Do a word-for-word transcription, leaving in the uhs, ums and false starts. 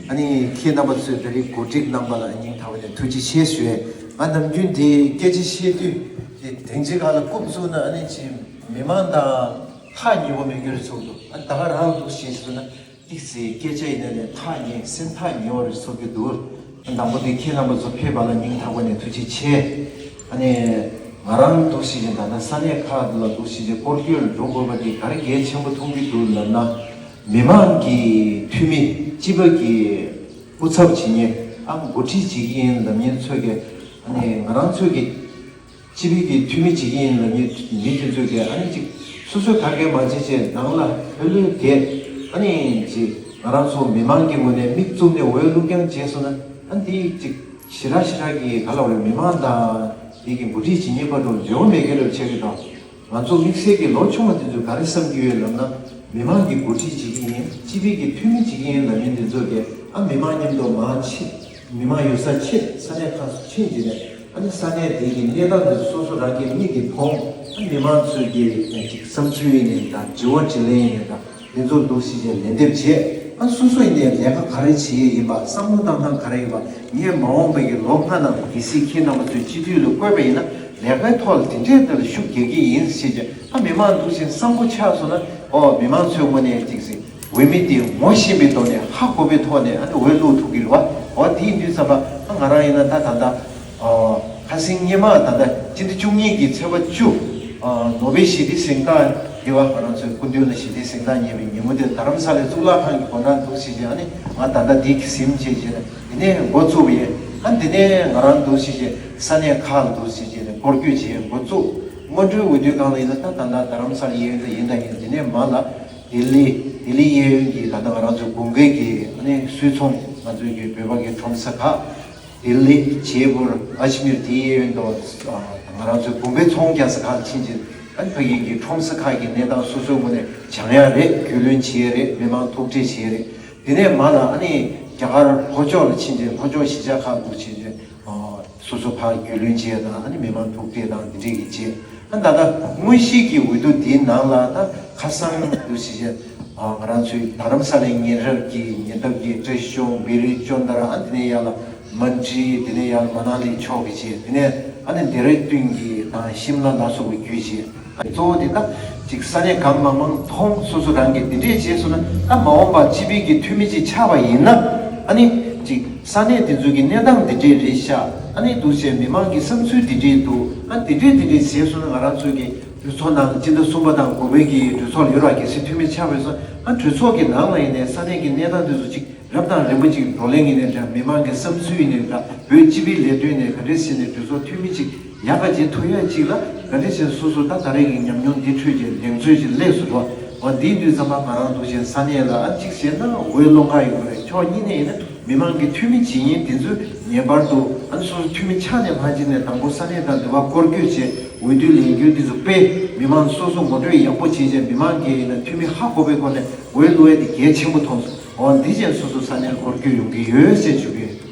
ཨ་ནི་ཁྱེད་རྣམ་པ་ཚོས་ད་རེས་གོ་སྒྲིག་གནང་པ་ལ་སྙིང་ཐག་པ་ནས་ཐུགས་རྗེ་ཆེ་ཞུ་ཡས། ང་ནམ་རྒྱུན་འདི་སྐད་ཆ་བཤད་དུས་དེ་དེང་ཅིག་ག་ལ་རྐུབ་བཙུགས་ན་ཨ་ནི་ཅིག་མི་མང་དང་ཐག་ཉེ་པོ་མེད་རྒྱུ་རེད་ཚོགས་འདུག་ཨ་ད་ག་རང་འདུག་ཞེས་ཟེར་ན། ཏིག་ཙེ་སྐད་ཆ་ཡིན་ན་ནས་ཐག་ཉེ་སེམས་ཐག་ཉེ་བ་རེ་ཚོར་གྱི་འདུག་དང་པོ་དེ་ཁྱེད་རྣམ་པ་ཚོ་ཕེབས་པ་ལ་སྙིང་ཐག་པ་ནས་ཐུགས་རྗེ་ཆེ། ཨ་ནི་ང་རང་འདུག་ཞིག་ཅིག་ད་ལྟ་ས་གནས་ཁག་ལ་འདུག་ཞིག་ཅིག་སྐོར་སྐྱོད་འགྲོ་དགོས་པ་དེ་ག་རེ་གལ་ཆེན་པོ་མཐོང་གི་འདུག་ལབ་ན། མི་མང་གི་འཐུས་མི་སྤྱི་པ་གི་སྐུ་ཚབ་བྱེད་མཁན་ཨ་འགོ་ཁྲིད་བྱེད་ཀྱི་ཡིན་ལབ་མཁན་ཚོས་ཀྱི་ཨ་ནི་ང་རང་ཚོས་ཀྱི་སྤྱི་པའི་གི་འཐུས་མི་བྱེད་ཀྱི་ཡིན་ལབ་མཁན་མི་དེ་ཚོས་ཀྱི་ཨ་ནི་ཅིག་སོ་སོས་ག་གེ་མ་བྱེད་བྱས་ནང་ལ་ལྷོད་ལྷོད་བསྡད། ཨ་ནི་ཅིག་ང་རང་ཚོ་མི་མང་གི་ངོས་ནས་མིག་བཙུམ་ནས་འོས་བླུག་རྐྱང་བྱས་སོང་ན་ཨ་འདི་ཅིག་ཞེ་དྲག་ཞེ་དྲག་གི་ག་ལ་བར་མི་མང་དང་འདི་གི་འགོ་ཁྲིད་བྱེད་མཁན་བར་དུ་འབྲེལ་བ་མེད་མཁན་ལ་བྱེད་ཀྱི་དང་། ང་ཚོ་དམིགས་བསལ་གྱི་ལོ་ཆུང་བ་དེ་ཚོས་ག་རེ་བསམ་གྱི་ཡོད་ལབ་ན། མི་མང་གི་འགོ་ཁྲིད་བྱེད་ཀྱི་ཡིན། སྤྱི་པའི་གི་འཐུས་མི་བྱེད་ཀྱི་ཡིན་ལབ་མཁན་དེ་ཚོ་གས་ཨ་མི་མང་མཉམ་དུ་མར་ཕྱིན། མི་མང་ཡོད་ས་ཕྱིན། ས་གནས་ཁག་སུ་ཕྱིན་རྗེས་ནས་ཨ་ནི་ས་གནས་དེ་གི་གནས་སྟངས་དེ་ཚོ་སོ་སོ་རང་གི་མིག་གིས་མཐོང་། ཨ་མི་མང་ཚོས་ཀྱི་ཅིག་བསམ་ཚུལ་ཡིན་ནའི་དང་དྲི་བ་དྲིས་ལན་ཡིན་ནའི་དང་། དེ་ཚོ་འདུག་སེ་བྱས་ལན་འདེབས་བྱས། ཨ་སོ་སོ་ཡིན་ནའི་ལས་ཀ་ག་རེ་བྱེད་ཡས་ཡིན་པ། བསམ་བློ་བཏང་སྟངས་ག་རེ་ཡིན་པ། ངས་མ་འོངས་པའི་གི་ལོ་ལྔ་ནང་གལ་སྲིད་ཁྱེད་རྣམ་པ་ཚོས་སྤྱི་འཐུས་ལ་བསྐོས་པ་ཡིན་ན་ལས་ཀའི་ཐོག་ལ་དེ་འདྲའི་ཐོག་ལ་ཤུགས་རྒྱག་གི་ཡིན་ཟེར་བྱས། ཨ་མི་མང་འདུག་སེ་བསམ་བློ་ཆགས་སོང་ན། ཨོ་མི་མང་ཚོའི་ངོས་ནས་ཅིག་ཟེར་འོས་མི་དེ་ངོ་ཤེས་པའི་ཐོག་ནས་ཧ་གོ་བའི་ཐོག་ནས་ཨ་ནི་འོས་བླུག་ཐུབ་ཀྱི་རེད་བ། ཨོ་དེ་ཡིན་དུས་ཙམ་པ་ཨ་ང་རང་ཡིན་ན་ད་ད་ལྟ། ཨ་ཁ་སང་སྔོན་མ་ད་ལྟ་སྤྱི་ཟླ་བཅུ་གཉིས་ཀྱི་ཚེས་པ་བཅུ། ཨ་ནོ་བེལ་ཞི་བདེའི་གཟེངས་རྟགས་དེ་བ་ང་རང་ཚོའི་སྐུ་མདུན་ལ་ཞི་བདེའི་གཟེངས་རྟགས་རྙེད་པའི་ཉིན་མོ་དེར་རྡ་རམ་ས་ལའི་གཙུག་ལག་ཁང་གི་སྒོ་ནང་འདུག་སེ་བྱས། ཨ་ནི་ང་ད་ལྟ་འདི་གི་གཟིམ་བྱས་བྱས་ནས་དེ་ནས་འགོ་བཙུགས་པ་ཡིན། ཨ་དེ་ནས་ང་རང་འདུག་སེ་བྱས་ས་གནས་ཁག་ལ་འདུག་སེ་བྱས་ནས་སྐོར་སྐྱོད་བྱས་འགོ་བཙུགས། སྔོན་འགྲོའི་འོས་བསྡུའི་སྒང་ལ་ཡིན་ན་ད་ད་ལྟ་རྡ་རམ་ས་ལ་གཡས་གཡོན་ལ་ཡིན་དང་ཡིན། དེ་ནས་མར་ལ་ལྡི་ལི། ལྡི་ལི་གཡས་གཡོན་གྱི་ད་ལྟ་ང་རང་ཚོའི་དགུན་ཁའི་གི་ཨ་ནི་སུད་ཚོང་ང་ཚོའི་གི་བོད་པ་གི་ཁྲོམ་ས་ཁག་ལྡི་ལི། ཇེ་པུར། ཨ་ཇ་མིར། དེའི་གཡས་གཡོན་དུ་ང་རང་ཚོའི་བུམ་པའི་ཚོང་རྒྱག་ས་ཁག་ལ་ཕྱིན་རྗེས་ཨ་ནི་ཕ་གི་གི་ཁྲོམ་ས་ཁག་གི་གནས་སྟངས་སོ་སོའི་ངོས་ནས་སྦྱང་ཡ་རེད། རྒྱུས་ལོན་བྱེད་ཡ་རེད། མི་མང་ཐུག་འཕྲད་བྱེད་ཡ་རེད། དེ་ནས་མར་ལ་ཨ་ནི་རྒྱ་གར་ལྷོ་ཕྱོགས་ལ་ཕྱིན་རྗེས་ལྷོ་ཕྱོགས་གཞིས་ཆགས་ཁག་ཏུ་ཕྱིན་རྗེས་སོ་སོ་ཕར་རྒྱུས་ལོན་བྱེད་ཡ་དང་ཨ་ནི་མི་མང་ཐུག་འཕྲད་དང་དེ་འདྲས་ཀྱི་བྱེད། ཨ་ད་ལྟ་དངོས་གཞིའི་གི་འོས་བསྡུ་འདིའི་ནང་ལ་ད་ཁ་སང་དུ་ཕྱིན་རྗེས་ང་རང་ཚོའི་རྡ་རམ་ས་ལའི་ཉེ་འགྲམ་གྱི་ཉེ་འདབས་ཀྱི་བཀྲ་ཤིས་ལྗོངས། བེ་རི་ཅོན་ཏ་ར། ཨ་དེ་ནས་ཡར་ལ་མན་ཌི། དེ་ནས་ཡར་མ་ན་ལི་ཕྱོགས་ཀྱི་བྱས། དེ་ནས་ཨ་ནི་ལྡེ་ར་ལྡུན་གྱི་དང་ཤིམ་ལ་ལ་སོགས་པའི་བརྒྱུད་བྱས། གཙོ་བོ་དེ་དག་ཅིག་ས་གནས་གང་མང་མང་མཐོང་། སོ་སོ་རང་གིས་འདི་འདྲས་བྱས་སོང་ན་ད་མ་འོངས་པ་སྤྱི་པའི་གི་འཐུས་མི་ཅིག་ཆགས་པ་ཡིན་ན་ཨ་ནི་ཅིག་ས་གནས་དེ་ཚོ་གི་གནས་སྟངས་འདི་འདྲས་རེད་ཤག་ཨ་ནི་འདུག་བྱས་མི་མང་གི་བསམ་ཚུལ་འདི་འདྲས་འདུག་ཨ་འདི་འདྲས་འདི་འདྲས་བྱས་སོང་ན་ང་རང་ཚོ་གི་གྲོས་ཚོགས་ནང་སྤྱི་ཟླ་གསུམ་པ་དང་དགུ་པའི་གི་གྲོས་ཚོགས་ལ་ཡོད་ར། གལ་སྲིད་འཐུས་མི་ཆགས་པ་ཡིན་སོང་ཨ་གྲོས་ཚོགས་ཀྱི་ནང་ལ་ཡིན་ནའི་ས་གནས་ཀྱི་གནས་སྟངས་དེ་ཚོ་ཅིག་རབ་དང་རིམ་པ་ཅིག་བགྲོ་གླེང་ཡིན་ནའི་འདྲ། མི་མང་གི་བསམ་ཚུལ་ཡིན་ནའི་འདྲ། བོད་སྤྱི་པའི་ལས་དོན་ནས་ག་འདྲས་བྱས་ནས་གྲོས་ཚོགས་འཐུས་མི་ཅིག་ཡག་ག་བྱེད་ཐུབ་ཡ་ཅིག་ལ་ག་འདྲས་བྱས་སོ་སོ་ད་ད་རེས་ཀྱི་ཉམས་མྱོང་འདི་འཕྲོད་ཅིག་ལེགས་ཚོད་ཅིག་ལེགས་སུ་འགྲོ། འོ་འདིའི་དུས་ཙམ་པ་ང་རང་འདུག་བྱས་ས་གནས་ལ་ཨ་གཅིག་བྱས་ན་འོས་སློང་ག་ཡོང་གི་རེད། ཕྱོགས་གཉིས་ནས་ཡིན་ན་མི་མང་གི་འཐུས་མི་བྱེད་མཁན་དེ་ཚོས་ངེས་པར་དུ་ཨ་ནི་སོ་སོ་འཐུས་མི་ཆགས་ནས་ཕར་ཕྱིན་ནས་དང་པོ་ས་གནས་དང་འདི་བ་སྐོར་སྐྱོད་བྱས། འོས་བསྡུ་ལས་འགུལ་འདི་ཚོ་སྤེལ། མི་མང་སོ་སོ་ངོ་སྤྲོད་ཡག་པོ་བྱས་བྱས་མི་མང་གིས་ཡིན་ན་འཐུས་མི་ཧ་གོ་བའི་སྒོ་ནས་འོས་བླུག་ཡ་དེ་གལ་ཆེན་པོ་མཐོང་སོང་། འོ་འདི་བྱས་སོ་སོ་ས་གནས་ལ་སྐོར་སྐྱོད་ཡོང་གི་ཡོད་ཟེར་ཞུ་གི་ཡོད།